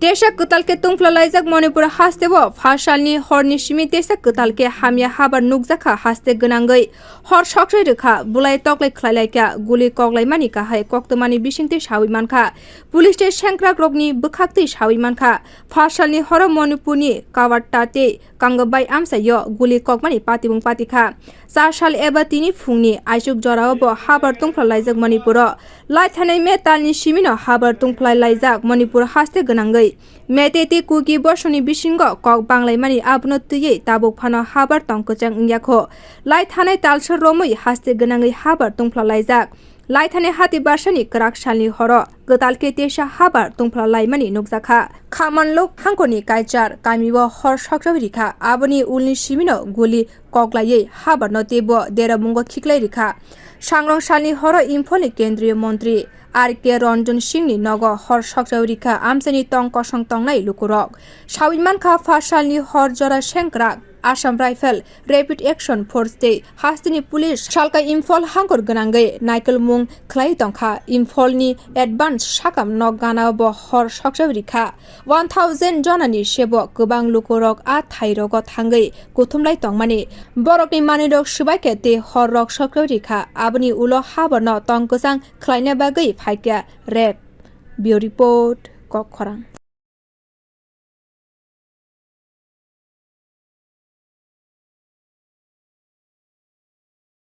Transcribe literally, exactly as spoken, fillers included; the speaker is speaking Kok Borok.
Teisa kwtal khe tungphla laijak Manipur hasteo phasalni horni simi teisa kwtal khe hamya habar nukjakha haste gwnangwi. Hor sokchai rwkha, bulai toklai khlai laikha, guli koklaimani kahai koktwmani bisingtwi sawi mankha. Police tei sengkrakrokni bwkhaktwi sawi mankha. Phasalni horo Manipurni Kawatta tei Kangabai amchaio guli kokmani patibung patikha. Char sal eba tini phungni aichuk jorao bo habar tungphla laijak Manipuro. Lai thanai May talni simino habar tungphlai laijak Manipur haste gwnangwi. Meitei tei Kuki bosongni bisingo kok banglaimani abono twiwi tabuk phano habar tong kwchang wngya kho. Lai thanai talsa romwi haste gwnangwi habar tungphla laijak. Lai thanai hati barsani kwrak salni horo kwtal khe teisa habar tungphla laimani nukjakha. Khamanluk hangkoni Kaichar kamio hor sokjawi rikha, aboni ulni simino guli koklaiwi habarno teibo deramungo khiklai rikha. Sangrong salni horo Imphalni Kendriya Montri R K Ranjan Singhni nogo hor sokjawi rikha amchaini tong kosong tongnai lukurok. Sawi mankha, phasalni hor jora sengkrak Assam Rifle, Rapid Action Force tei hasteni police salka Imphal hangkor gwnangwi naikolmung khlai tongkha. Imphalni advance sakam nok gana bo hor sokjawi rikha. One thousand jonani sebo kwbang lukurok a thairogo thangwi kuthumlai tongmani. Borokni manwirok swbaikha tei horrok sokjawi rikha. Aboni ulo haborno tong kwchang khlaina bagwi phaikha rap. Bureau Report, Kokkhorang.